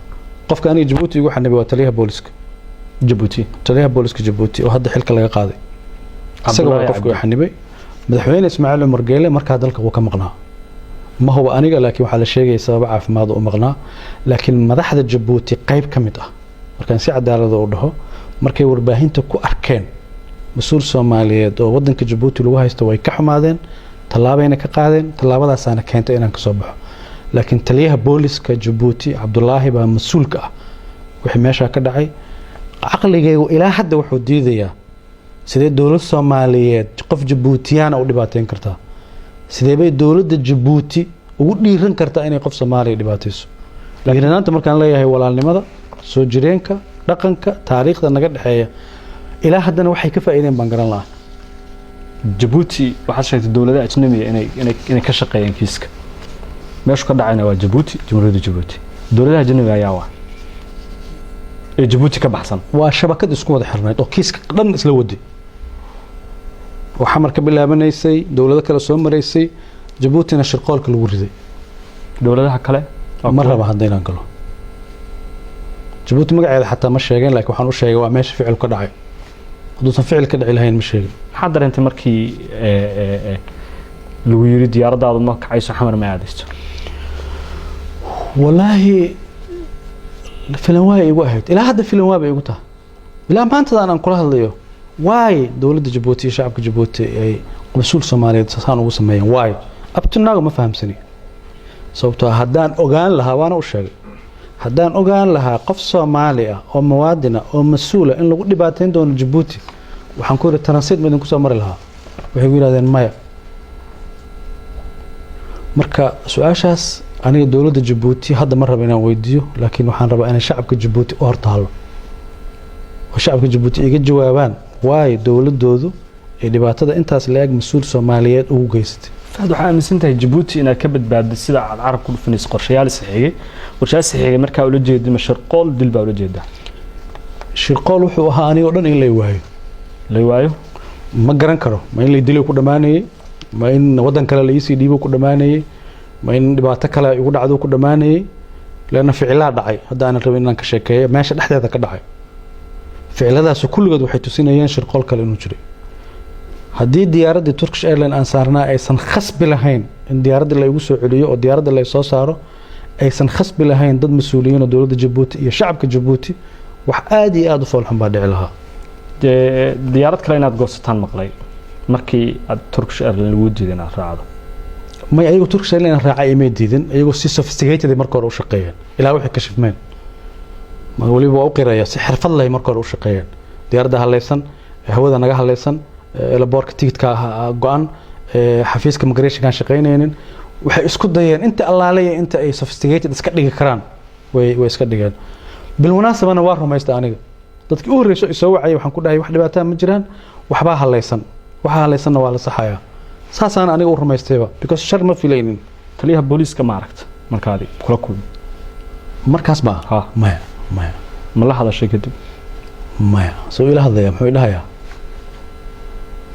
Speaker 2: Qofka aniga Jabuuti igu xanibay waa taliyaha booliska
Speaker 1: Jabuuti.
Speaker 2: Taliyaha booliska Jabuuti oo hadda xilka laga qaaday, isaga waa
Speaker 1: Cabdullaahi
Speaker 2: qofka
Speaker 1: Cabdi.
Speaker 2: xanibay. Madaxweyne Ismaaciil Cumar Geele markaa dalka wuu ka maqnaa, ma huba aniga, laakiin waxaa la sheegaya sababo caafimaad u maqnaa. Laakiin madaxda Jabuuti qayb ka mid ah, markaan si cadaalada u dhaho, markay warbaahinta ku arkeen mas-uul Soomaaliyeed oo wadanka Jabuuti lagu haysto, way ka xumaadeen, tallaabayna ka qaadeen. Tallaabadaasaana keentay inaan kasoo baxo. Laakiin taliyaha booliska Jabuuti Cabdulaahi baa mas-uulka ah wixii meeshaa ka dhacay. Caqligaygu ilaa hadda wuxuu diidayaa, sidee dowlad Soomaaliyeed qof Jabuutiyaana u dhibaateyn kartaa? Sidee bay dowladda Jabuuti ugu dhiiran kartaa inay qof Soomaaliya dhibaateyso? Dhiiranaanta markaan leeyahay, walaalnimada soo jireenka. Dhaqanka taariikhda naga dhexeeya ilaa haddana waxay ka faa'iideen baan garan lahaa.
Speaker 1: Jabuuti waxaad sheegtay dowladaha ajnabiga inay ka shaqeeyeen kiiska. Meeshu ka dhacayna waa Jabuuti, Jamhuuriyadda Jabuuti. Dowladaha ajnabiga ayaa waa ee Jabuuti ka baxsan?
Speaker 2: Waa shabakad isku wada xirnayd oo kiiska dhan isla waday, oo Xamar ka bilaabanaysay, dowlado kale soo maraysay, Jabuutina shirqoolka lagu riday.
Speaker 1: Dowladaha kale waa
Speaker 2: Ma
Speaker 1: kuwa?
Speaker 2: Raba hadda inaan galo Jabuuti magaceeda xataa ma sheegeen, laakiin waxaan u sheegay waa meesha ficil ka dhacay. Hadduusan ficil ka dhici lahayn, ma sheegin.
Speaker 1: Maxaad dareentay markii lagu yiri diyaaraddaadu ma kacayso, Xamar ma aadayso?
Speaker 2: Wallaahi filan waay igu ahayd. Ilaa hadda filan waa bay igu tahay, ilaa maantadan aan kula hadlayo. Waay dowladda Jabuuti iyo shacabka Jabuuti ay mas-uul Soomaaliyeed saan ugu sameeyeen? Waay up to now ma fahamsani. Sababtoo ah haddaan ogaan lahaa, waana u sheegay, haddaan ogaan lahaa qof Soomaali ah oo muwaadina oo mas-uula in lagu dhibaateyn doono Jabuuti, waxaan ku yidhi, "Transit ma idinku soo mari lahaa?" Waxay ku yidhahdeen maya. Marka su-aashaas aniga dowladda Jabuuti hadda ma raba inaan weydiiyo, laakiin waxaan rabaa inay shacabka Jabuuti u hortaalo oo shacabka Jabuuti iga jawaabaan waayo dowladoodu ay dhibaatada intaas la-eg mas-uul Soomaaliyeed ugu geysatay.
Speaker 1: Fahad, waxaa aaminsan tahay Jabuuti inaad ka badbaadday, sida aad carab ku dhufanayso, qorshayaal isxigay. Qorshayaal isxigay markaa ula jeedi, ma shirqool dil baa ula jeedaa?
Speaker 2: Shirqool wuxuu ahaa anigoo dhan in lay waayo.
Speaker 1: La waayo.
Speaker 2: Ma garan karo, ma in lay dilay ku dhammaanayay, ma in waddan kale la iisii dhiibo ku dhammaanayay, ma in dhibaato kale igu dhacdo ku dhammaanayay. Leanna ficilaa dhacay hadda aanan rabin inaan ka sheekeeyo, meesha dhexdeeda ka dhacay. Ficiladaasi kulligood waxay tusinayeen shirqool kale inuu jiray. Haddii diyaaraddii Turkish Airline aan saarnaa aysan khasbi lahayn in diyaaraddii la igu soo celiyo oo diyaaradda la soo saaro, aysan khasbi lahayn dad mas-uuliyiin oo dowladda Jabuuti iyo shacabka Jabuuti, wax aada iyo aada u foolxun baa dhici lahaa.
Speaker 1: Dee diyaarad kale inaad goosataan maqlay markii aad Turkish Airline lagu diiday inaad raacdo.
Speaker 2: May, ayagu Turkish Airline raacay imay diidin. Iyagoo si sophisticated ay marka hore u shaqeeyeen ilaa waxay kashifmeen. Ma weliba waa u qiraya, si xirfad leh marka hore u shaqeeyeen. Diyaaradda halaysan, hawada naga halaysan, elaboorka tigidka go-an, xafiiska migrationkaan shaqaynaynin, waxay isku dayeen inta allaalaya inta ay sophisticated iska dhigi karaan way iska dhigeen. Bilmunaasabana waa rumaysta. Aniga dadkii u horreyso isoo wacayay waxaan ku dhahay, wax dhibaataa ma jiraan, waxbaa halaysan, waxa halaysanna waa la saxayaa. Saasaan aniga u rumaystayba, because shar ma filaynin.
Speaker 1: Taliyaha booliiska ma aragta markaadi kula kulmi?
Speaker 2: Markaas ma?
Speaker 1: Ha.
Speaker 2: Maya, maya.
Speaker 1: Ma la hadashay kadib?
Speaker 2: Maya. Soo ila hadlaya, muxuu idhahayaa?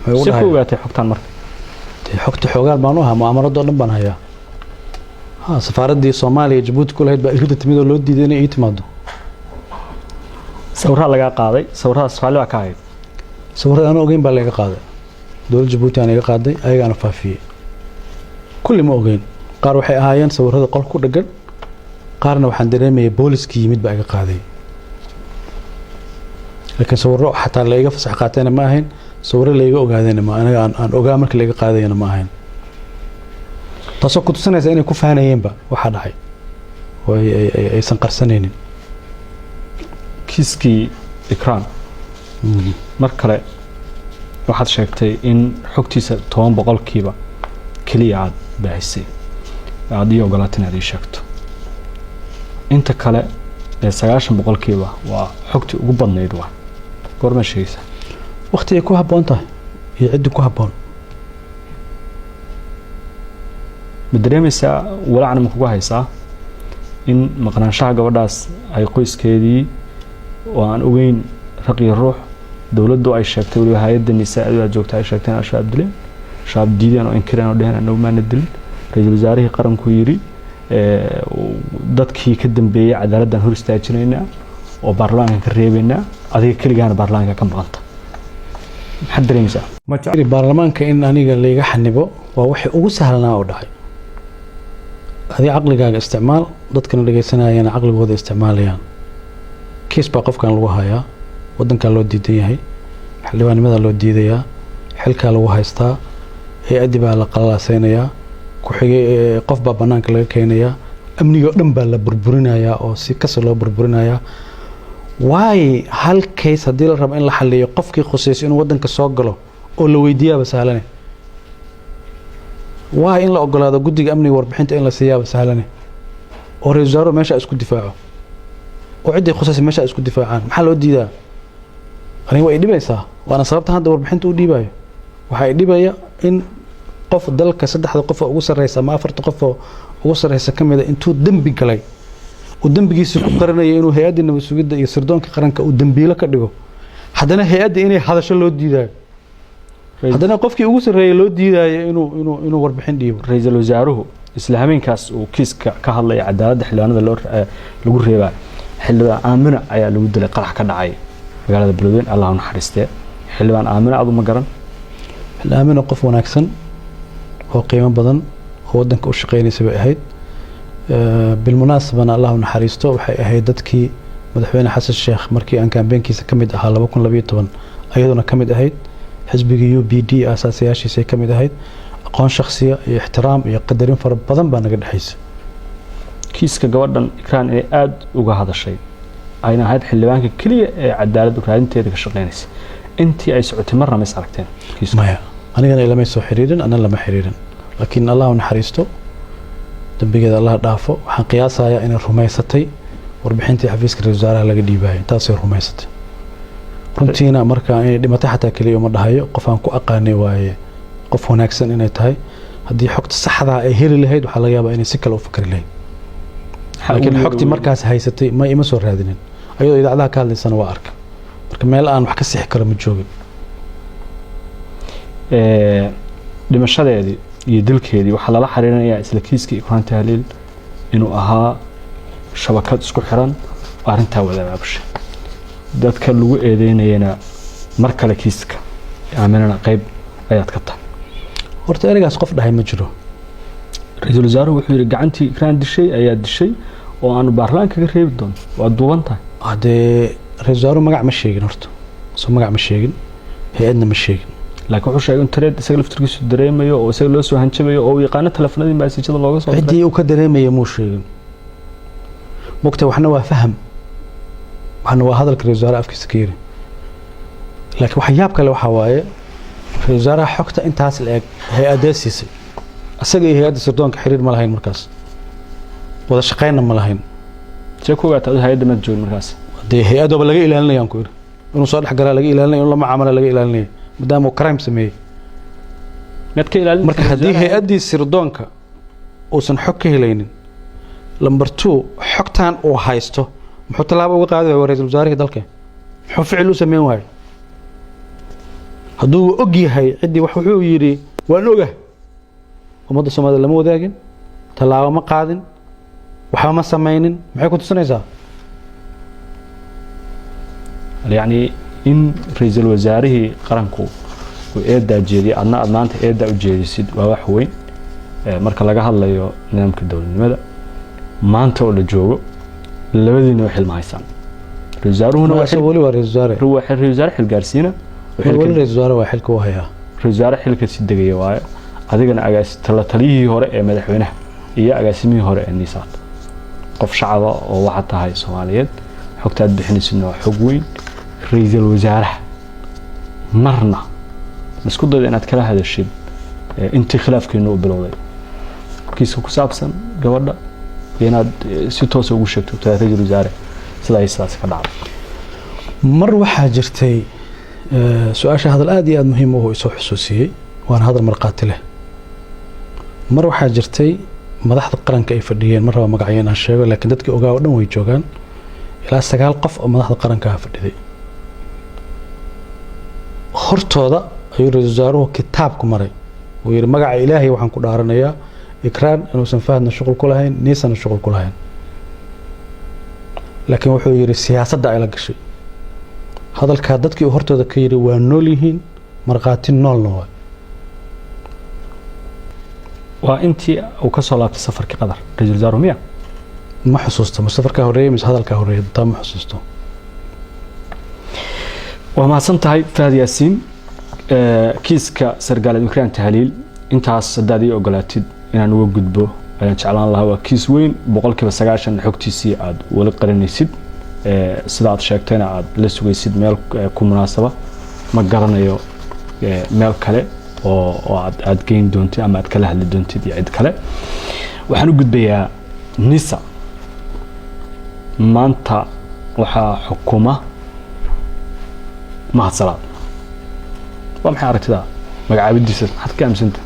Speaker 2: Muxuu igu
Speaker 1: Si ku
Speaker 2: dhahayaa?
Speaker 1: ogaatay xogtaan marka?
Speaker 2: Dee xogta xoogaal baan u ahaa, mu'aamarado dhan baan hayaa. Ha, safaaraddii Soomaaliya Jabuuti ku lahayd baa irida timid oo loo diiday inay ii timaado.
Speaker 1: Sawirraa lagaa qaaday, sawirradaas raalli baa ka ahayd?
Speaker 2: Sawirrada aan ogeyn baa layga qaaday. Dowladda Jabuuti aan iga qaaday, ayagaana faafiyey. Kulli ma ogeyn. Qaar waxay ahaayeen sawirrada qol ku dheggan, qaarna waxaan dareemayay booliskii yimid baa iga qaaday. Laakiin sawirro xataa la iga fasax qaatayna ma ahayn, sawirro layga ogaadayna ma aniga aan ogaa markii laiga qaadayana ma ahayn. Taasoo ku tusinaysa inay ku faanayeenba waxaa dhacay oo aysan qarsanaynin.
Speaker 1: Kiiskii Ikraan, mar kale waxaad sheegtay in xogtiisa 10% keliya aad baahisay, aad ii ogolaatay inaad ii sheegto. Inta kale ee 90% waa xogtii ugu badnayd. Waa goormaa sheegaysaa?
Speaker 2: Waqti ay ku habboon tahay iyo ciddii ku habboon.
Speaker 1: Ma dareemaysaa, walacna ma kugu haysaa in maqnaanshaha gabadhaas ay qoyskeedii oo aan ogeyn raq iyo ruux, dowladdu ay sheegtay, weliba hay-adda nisaa aad joogta ay sheegtay in Al-Shabaab dileen, Shabaab diideen oo inkireen oo dheheen anagu maana dilin, ra-iisul wasaarihii qaranku yiri dadkii ka dambeeyey cadaaladdan hor istaajinaynaa oo baarlamaanka ka reebaynaa, adiga keligaana baarlamaanka ka maqanta, maxaad dareemaysaa?
Speaker 2: Baarlamaanka in aniga layga xanibo waa wixii ugu sahlanaa oo dhacay. Adiga caqligaaga isticmaal, dadkana dhegeysanayana caqligooda isticmaalayaan. Kiis baa qofkan lagu hayaa, wadankaa loo diidan yahay, xildhibaannimada loo diidayaa, xilkaa lagu haystaa, hay-addii baa la qalalaaseynayaa, ku-xigay qof baa banaanka laga keenayaa, amnigii oo dhan baa la burburinayaa oo si kasta loo burburinayaa. Waay hal case haddii la rabo in la xaliyo, qofkii khusayso inuu wadanka soo galo oo la weydiiyaaba sahlane. Waay in la ogolaado guddiga amniga warbixinta in la siiyaaba sahlane, oo ra-isul wasaaruhu meesha isku difaaco. Oo ciddii khusaysa meesha ay isku difaacaan, maxaa loo diidaa? Aniga waa i dhibaysaa, waana sababta hadda warbixinta u dhiibayo. Waxaa i dhibaya in qof dalka saddexda qof oo ugu sarreysa ama afarta qof oo ugu sarreysa ka mid a intuu dembi galay uu dembigiisa ku qaranaya inuu hay-addii nabad sugidda iyo sirdoonka qaranka uu dembiilo ka dhigo, haddana hay-adda inay hadasho loo diidaayo, haddana qofkii ugu sarreeyay loo diidaayo inuu warbixin dhiibo.
Speaker 1: Ra-iisul wasaaruhu isla habeenkaas uu kiiska ka hadlaya cadaaladda xildhibaanada loo lagu reebaa, xildhibaan Aamina ayaa lagu dilay qarax ka dhacay magaalada Beledweyne, Allah u naxariistee. Xildhibaan Aamina adu ma garan?
Speaker 2: Aamina qof wanaagsan oo qiimo badan oo waddanka u shaqeynaysa bay ahayd. Bilmunaasabana, Allah u naxariisto, waxay ahayd dadkii madaxweyne Xasan Sheekh markii aan kaambeenkiisa ka mid ahaa 2012, ayaduna ka mid ahayd xisbigii UPD aasaasiyaashiisay ka mid ahayd. Aqoon shakhsiya iyo ixtiraam iyo qadarin fara badan baa naga dhexaysa.
Speaker 1: Kiiska gabadhan Ikraan inay aada uga hadashay, ayna ahayd xildhibaanka keliya ee cadaalad raadinteeda ka shaqeynaysa intii ay socotay, marna ma is aragteen kiiska?
Speaker 2: Maya, anigana ilamay soo xiriirin, ana lama xiriirin, laakiin Allah u naxariisto, dembigeeda Allah dhaafo. Waxaan qiyaasayaa inay rumaysatay warbixintii xafiiska ra-iisul wasaaraha laga dhiibayo, intaasay rumaysatay runtiina. Marka inay dhimatay xataa keliya uma dhahayo, qof aan ku aqaanay waaye, qof wanaagsan inay tahay. Haddii xogta saxdaa ay heli lahayd, waxaa laga yaabaa inay si kale u fakri lahayd, laakiin xogtii markaas haysatay ma ima soo raadinin. Ayadoo idaacadaha ka hadlaysana waa arkay. Marka meel aan wax ka sixi karo ma joogin.
Speaker 1: Dhimashadeedii iyo dilkeedii waxaa lala xiriirinayaa isla kiiskii Ikraan Tahliil inuu ahaa shabakad isku xiran oo arrintaa wada abaabushay, dadka lagu eedeynayana mar kale kiiska Aaminana qayb ayaad ka tahay.
Speaker 2: Horta ereygaas qof dhahay ma jiro.
Speaker 1: Ra-iisul wasaaruhu wuxuu yidhi gacantii Ikraan dishay ayaa dishay oo aanu baarlamaanka kaga reebi doono. Waa duuban tahay.
Speaker 2: Haddee ra-isul wasaaruhu magac ma sheegin horta, soo magac ma sheegin, hay-adna ma sheegin.
Speaker 1: Laakiin wuxuu sheegay in tareed isaga laftirkiisu dareemayo oo isaga loo soo hanjabayo oo uu yaqaano teleefanadii maasajada looga soo diray.
Speaker 2: Ciddii uu ka dareemaya muu sheegin mogta. Waxna waa faham, waxna waa hadalka ra-isul wasaare afkiisa ka yiri. Laakiin waxa yaab kale waxaa waaye, ra-isul wasaaraha xogta intaas la eg hay-adee siisay? Isaga iyo hay-adda sirdoonka xiriir ma lahayn markaas, wada shaqaynna ma lahayn.
Speaker 1: See ku ogaata adu hay-adda maad joogin markaas?
Speaker 2: Dee hay-adooba laga ilaalinayaan ku yiri, inuu soo dhex galaa laga ilaalinaya, inuu la macaamala laga ilaalinaya, maadaama uu crime sameeyey.
Speaker 1: Miyaad ka ilaalin?
Speaker 2: Marka haddii hay-addii sirdoonka uusan xog ka helaynin, number two, xogtan uu haysto muxuu tallaabo uga qaadi waaya? Waa ra-isul wasaarihii dalka, muxuu ficil u sameyn waayey hadduu og yahay ciddii wax? Wuxuu yidhi waan ogah, ummadda Soomaalida lama wadaagin, tallaabo ma qaadin, waxba ma sameynin. Maxay ku tusinaysaa?
Speaker 1: Yacni in ra-iisul wasaarihii qaranku uu eedaa jeediyay, adna aad maanta eedaa u jeedisid, waa wax weyn. Marka laga hadlayo nidaamka dowladnimada maanta oo la joogo, labadiina way xilma haysaan. Ra-iisul wasaaruhuna waa
Speaker 2: weli waa ra-isul wasaare.
Speaker 1: Waa ra-isul wasaare xilgaarsiina oo
Speaker 2: weli ra-isul wasaare waa, xilka u hayaa.
Speaker 1: Ra-isul wasaare xilka si degaya waayo, adigana agaas tala taliyihii hore ee madaxweynaha iyo agaasimihii hore ee NISA, qof shacaba oo waxaa tahay Soomaaliyeed. Xogta aad bixinaysidna waa xog weyn. Ra-iisul wasaaraha marna ma isku dayda inaad kala hadashid intii khilaafkeenu u bilowday kiiska ku saabsan gabadha, iyo inaad si toosa ugu sheegto taa ra-iisul wasaare sida ay sidaas ka dhacday?
Speaker 2: Mar waxaa jirtay su-aasha hadal aad iyo aad muhiim u isoo xusuusiyey, waana hadal markhaati leh. Mar waxaa jirtay madaxda qaranka ay fadhiyeen, mar raba magacyo inaan sheego, laakiin dadkii ogaa oo dhan way joogaan, ilaa sagaal qof oo madaxda qaranka ah fadhiday. Hortooda ayuu ra-iisul wasaaruhu kitaab ku maray, uu yidhi magaca Ilaahay waxaan ku dhaaranayaa Ikraan inuusan Fahadna shuqul ku lahayn, NISAna shuqul ku lahayn. Laakiin wuxuu yidhi siyaasadda ay la gashay. Hadalkaa dadkii uu hortooda ka yidhi waa nool yihiin, markhaati noolna waa.
Speaker 1: Waa intii uu ka soo laabtay safarkii Qatar ra-iisul wasaaruhu miya?
Speaker 2: Ma xusuusto, ma safarkaa horreeyey mise hadalkaa horreeyey, taa ma xusuusto.
Speaker 1: Waa mahadsan tahay, Fahad Yaasiin. Kiiska sargaal Ikraan Tahliil intaas haddaad ii ogolaatid inaan uga gudbo ayaan jeclaan lahaa. Waa kiis weyn, 90% xogtiisii aad weli qarinaysid, sida aad sheegtayna aad la sugaysid meel ku munaasaba. Ma garanayo meel kale oo aad geyn doontid ama aad kala hadli doontid iyo cid kale. Waxaan u gudbayaa NISA. Maanta Waxaa xukuma Mahad Salaad. Waa maxay aragtidaa magacaabidiisa? Maxaad ka aaminsanta?